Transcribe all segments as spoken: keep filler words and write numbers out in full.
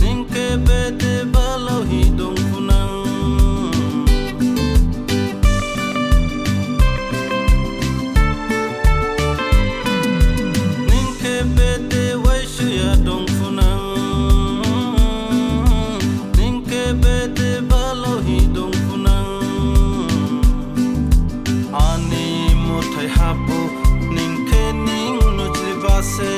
Ning khe bede balao hi dong phu nang. Ning khe bede waisuya dong phu nang. Ning khe bede balao hi dong phu nang. Ani muthai habo ning khe ning nujliba se,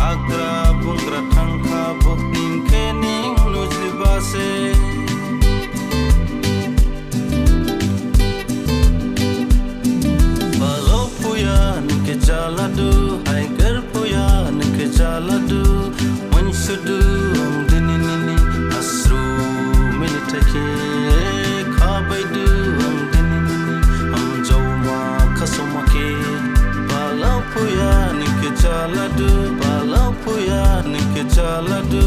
hagra bungra thangkhabo ning khe ning nujliba se. Balao phuya ning khe jaladu, haiger phuya ning khe jaladu, mainsudu ang dini nini, asru minithai khe khabaidu ang dini nini, hamjaoma khasaoma khe. Balao phuya ning khe jaladu, balao phuya ning khe jaladu.